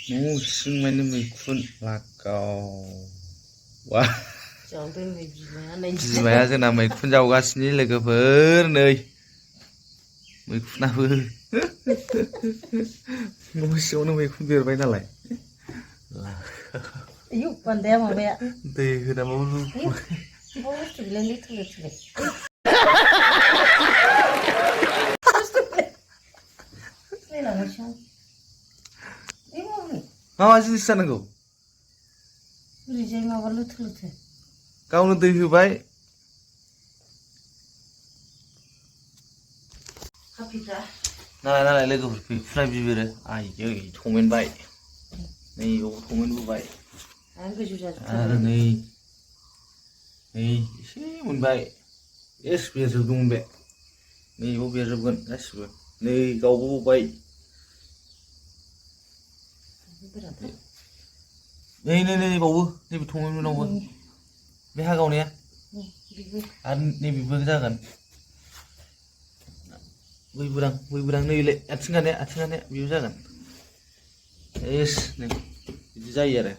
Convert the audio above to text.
मुस्रिं माने मैखुन लागाव वा बिमाया जोंना मैखुन जावगासिनो लोगोफोर नै मैखुनाबो न' सिङावनो मैखुन बेरबाय नालाय आयौ बान्दाया माबाया दै होनाबाबो मा जिनिस जानांगौ ओरैजाय माबा लोथो लोथो गावनो दै होबाय नालाय लोगोफोर फुरा बिबिरो आयै थमेनबाय नै बेयाव थमेनबोबाय आरो नै एसे मोनबाय एस बेरजोबदोंमोन बे नै बेयाव बेरजोबगोन गासिबो नै गावबोबाय नै बावबो नैबे थमेनमोनावबो बे हा गावनाया आरो नैबेबो जागोन बैबोरां नैलाय आथिं गानाया बेबो जागोन एस नै बिदि जायो आरो